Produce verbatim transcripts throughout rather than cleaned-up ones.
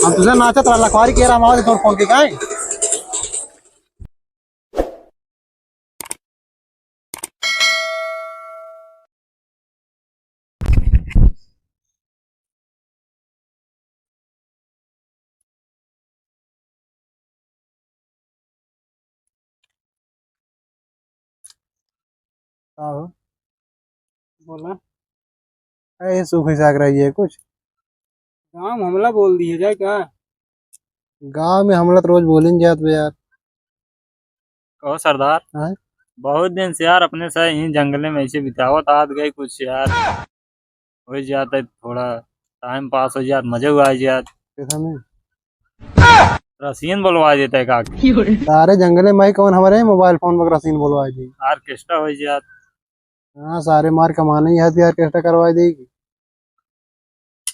हम तुझे नाचत रहा, लखवारी के रहा, हमारे तोर फोन के काहे? का हो? बोला। ए, सुखी साग रही है कुछ? गाँव में हमला बोल दिए जाए का? गाँव में हमला तो रोज बोलिन जात बे यार। कहो सरदार, हाँ? बहुत दिन से यार अपने से यहीं जंगले में ऐसे बितावत आत गए कुछ यार। हो जात है थोड़ा टाइम पास हो जात, मजे हुआ जात। कैसा में? रसियन बोलवा देता है का? सारे जंगले में ही कौन हमारे मोबाइल फोन पर रसियन बोलवा दी? ऑर्केस्ट्रा हो जात। हाँ, सारे मार कमाने ही है तो ऑर्केस्ट्रा करवा देगी।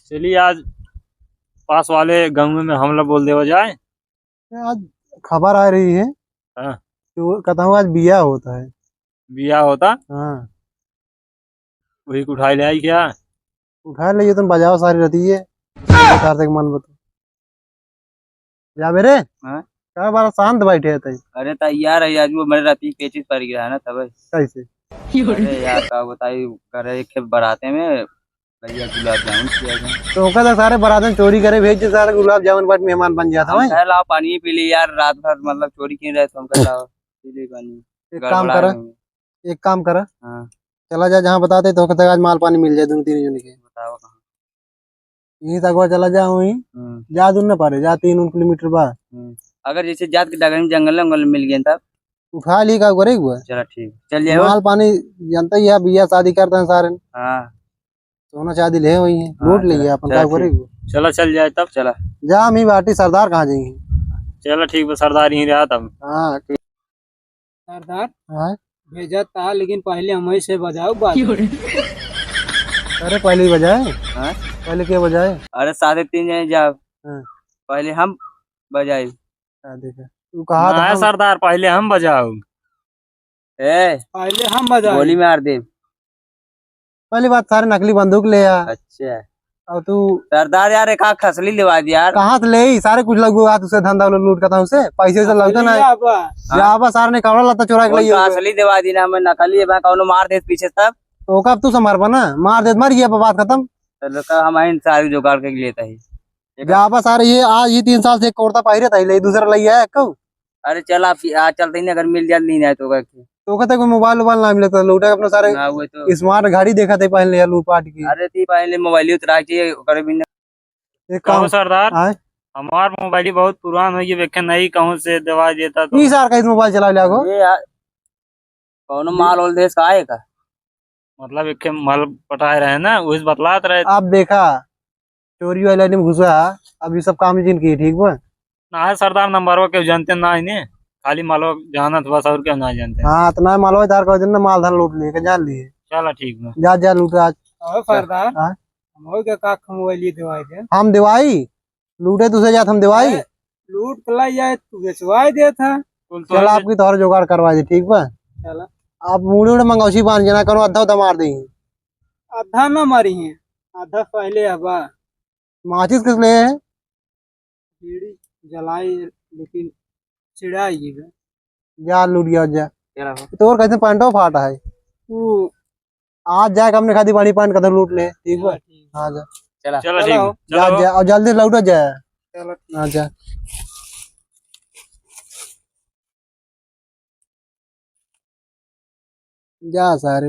चलिए आज पास वाले गाँव में हमला बोल देवा जाए। आज खबर आ रही है। हाँ। तो कहता हूँ आज बिया होता है। बिया होता? हाँ। वही को उठाई ले आई क्या? उठा ले, ये तुम बजाओ सारी रहती है। उतार तक मन बता। जा बे रे। हाँ? का बड़ा शांत बैठे है तई? अरे तैयार है यार, वो मेरे राती पेचिस पड़ गया है ना तब। कैसे? अरे यार का बताई, करे एक खेप बराते में भैया गुलाब जामुन किया था। तो ओका तो सारे बराते में चोरी करे भेज दे, सारे गुलाब जामुन बाट मेहमान बन जाता हम है। कहे लाओ पानी पी ली यार, रात भर मतलब चोरी किए रहे तो हम कहे लाओ पी ली पानी। एक काम गड़बड़ा करा, गए। एक काम करा। हाँ। चला जा जहाँ बताते तो कहते आज माल पानी मिल जाए दोनों तीन जन के। बताओ कहाँ? यहीं से अगवा चला जा, वहीं। हम्म। जा दूर न पारे, जा तीन उन किलोमीटर बा। हम्म। अगर जैसे जात के डगर में जंगल वंगल में मिल गए तब? उठा ली, का करे हुआ? चला ठीक, चल जाए। माल पानी जानता ही है, बिया शादी करते हैं सारे। हाँ। सोना चांदी ले वही है, हाँ, लूट ले चला, अपन, चला का करे ठीक। हुआ? चला चल जाए तब। चला। जा हम ही बाटी, सरदार कहाँ जाएंगे? चला ठीक बा, सरदार यहीं रहा तब। हाँ, ठीक। सरदार, हाँ? भेजा ता, लेकिन पहले हम ही से बजाओ बात। अरे पहले ही बजाए। हाँ? पहले क्या बजाए? अरे साढ़े तीन जने जाओ। हाँ। पहले हम बजाई। हाँ, देखा। तू कहा था ना हम सरदार, पहले हम बजाओ। ए, पहले हम बजाओ। गोली मार दे। पहली बात, सारे नकली बंदूक ले आ। अच्छा। और तू सरदार यार, एक आख असली लेवा दे यार। कहाँ से ले? सारे कुछ लगू हाथ उसे धंधा वाला लूट करता उसे, पैसे से लगता ना। हाँ। जा बा, सारे ने कपड़ा लत्ता चुरा के ले तो असली देवा दी ना, हमें नकली है, कौनो मार दे पीछे तब। तो ओका अब तू संभार बा ना, मार दे, मर गया, बात खत्म। चलो का हम आइन सारी जुगाड़ के लेता है। जा बा सारे, ये आज ही तीन साल से एक कुर्ता पहिरे था, ले दूसरा ले आया कहू। अरे चल, आप आज चलते ही नहीं, अगर मिल जाए, नहीं आए तो का। तो कहते कोई मोबाइल वोबाइल ना मिले तो लूटे अपने सारे। ना, वो तो smart घड़ी देखा थे पहले यार, लूट पाट की। अरे ती पहले मोबाइल उतरा के ओकर भी ना। एक कहो काम सरदार, आए? हमार मोबाइल ही बहुत पुरान हो गया, वेखे नहीं कहूँ से देवा देता तो। तीस हजार का इस मोबाइल चला लिया को? अरे यार, कौनो माल ओल देश का आए का? मतलब एक माल पटाए रहे ना, वही से बतलात रहे। आप देखा, चोरी वाली लाइन में घुसा, अब ये सब काम जिन की, ठीक बा? ना है सरदार, नंबरवा के जानते ना है ने, खाली मालवा जानत बस, और क्या ना जानते। हाँ, इतना मालवा तार कर दिन ना, माल धान लूट लिए, के जान लिए। चला ठीक बा। जा, जा लूट आज। अबे सरदार, हाँ? हम हो गया का, हम मोबाइल ये दिवाई दे। हम दिवाई? लूटे तुझे जात हम दिवाई? अरे, लूट के लाई जाए, तू बेचवाई देत है। कुल तो चला, है। आपकी तोहर जुगाड़ करवा दे, ठीक बा? चला। आप मुड़ी उड़े मंगौसी बांध के ना करो, अद्धा उद्धा मार देंगे। आधा ना मारी है, आधा पहले हवा। माचिस किस ले है? बीड़ी जलाई, लेकिन चिढ़ाई गई बे। जा लूट गया, जा। चला हो। तो और कैसे पैंटो फाटा है? तू आज जाए, हमने खादी बड़ी पैंट कदर लूट ले, ठीक बा? चला, ठीक। हाँ, जा। चला। चला, चला ठीक हो। बा। जा, चला हो। जा, और जल्दी लौट जा। चला, ठीक। हाँ, जा। जा सारे,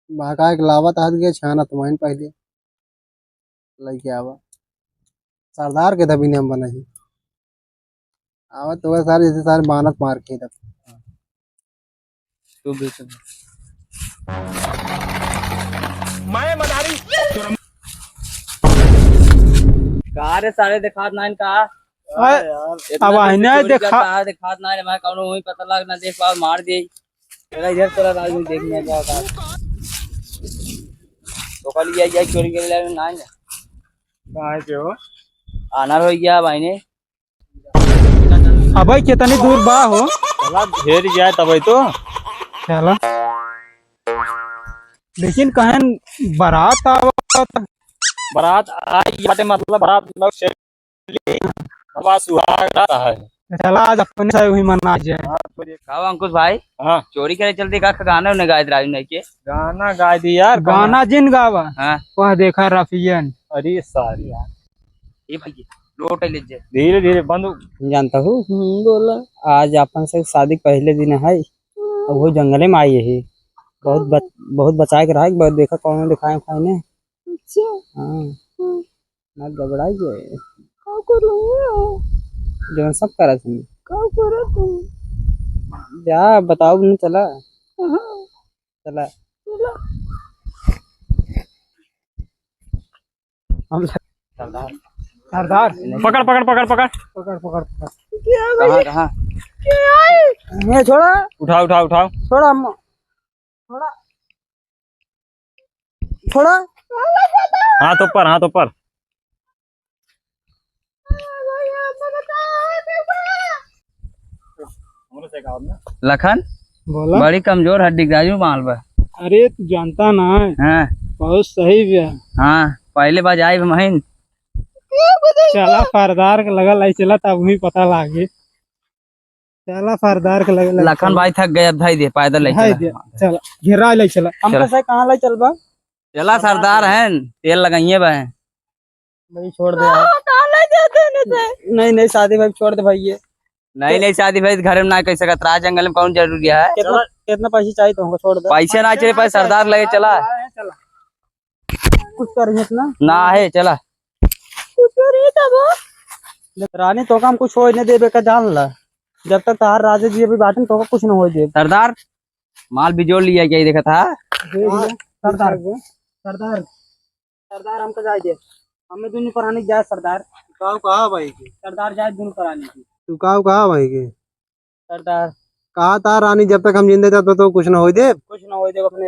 बहका के लावत हाथ गया छाना तुम्हाइन पहले। लइके आवा। सरदार के दबी नाम बनाई। आवा तो वह सारे जैसे सारे बानत मार के दब। तू भी सुन। मैं मदारी। का रे सारे देखात नाइन का? अरे यार। इतना अब दिन से आईना चोरी देखा। करता है, देखात नाइन, मैं कौनो वही पता लग ना देख पाओ, मार दे। चला इधर चला, राजू, देखने क्या होता है। तो कल ये, ये चोरी के लिए ना आएंगे। कहाँ है के हो? आनर हो गया भाई ने। अबे कितनी दूर बा हो? चला घेर जाए तबे तो। चला। लेकिन कहन बारात आवत। बारात आई बाटे, मतलब बारात लोग से हवा सुहाग रहता है। चला, आज अपने से वही मना जाए। हाँ, तो ये का अंकुश भाई? हाँ। चोरी करे चलते का गाना उन्हें गाए राजू नहीं के? गाना गाए दी यार, गाना गाना। जिन गावा। हाँ। वह देखा रफियन। अरे सारी यार। ये भाई, लोट ले जे। धीरे धीरे बंद हो। जानता हूँ। हम्म, बोला। आज अपन से शादी के पहले दिन है, अब वो जंगले में आई है। बहुत बच-, बहुत बचाए के रहा, बहुत देखा कौन दिखाए उखाए ने। अच्छा। हाँ। हम्म। ना घबराई गए। का करूँगा? जवन सब करा तुम। का करा तुम? जा बताओ न, चला। हाँ। चला। चला। हम सरदार। सरदार। पकड़, पकड़, पकड़, पकड़। पकड़, पकड़, पकड़। क्या कहाँ, भाई? कहाँ? क्या है? ये छोड़ा। उठाओ, उठाओ, उठाओ। छोड़ा, हम, छोड़ा। छोड़ा। हाथ ऊपर, हाथ ऊपर। लखन, बोला। बड़ी कमजोर हड्डी के राजू माल बा। अरे, तू जानता ना है। हाँ। बहुत सही बा। हाँ, पहले बार जाए महीन। चला, सरदार के लगल आई, चला, तब वही पता लागे। चला, सरदार के लगल आई, लखन चला। भाई थक गए, अब धाई दे, पैदल ले धाई चला। दे, चला, घेरा ले चला। हम चला। कैसे कहाँ ले चलबा? चला, सरदार हैं, तेल लगाइए बा। भाई, छोड़ दे यार। कहाँ, कहाँ ले जाते हैं इसे? नहीं, नहीं, शादी भाई, छोड़ दे भाई, ये। नहीं, नहीं, शादी भाई, घर में ना कह सकत, राज जंगल में कौन जरूरी है? कितना, कितना पैसे चाहिए तुमको? छोड़ दे। पैसे ना चाहिए, पैसे सरदार लगे, चला। कुछ कर रही है इतना? ना है, चला। कुछ कर रही है तब? रानी, तो काम कुछ हो नहीं देबे का, जान ला। जब तक तार राजा जी अभी बाटन, तो कुछ न हो देब। सरदार, माल बिजोड़ लिया क्या, देखा था? देख ले, सरदार, सरदार। सरदार, हमका जाए दे। हमें दुनू प्राणी जाए, सरदार। का कहा भाई के? सरदार, जाए दुनू प्राणी के। तू का कहा भाई के? सरदार। कहा था रानी, जब तक हम जिंदे थे, तब तक कुछ न होई दे। कुछ न होई दे अपने।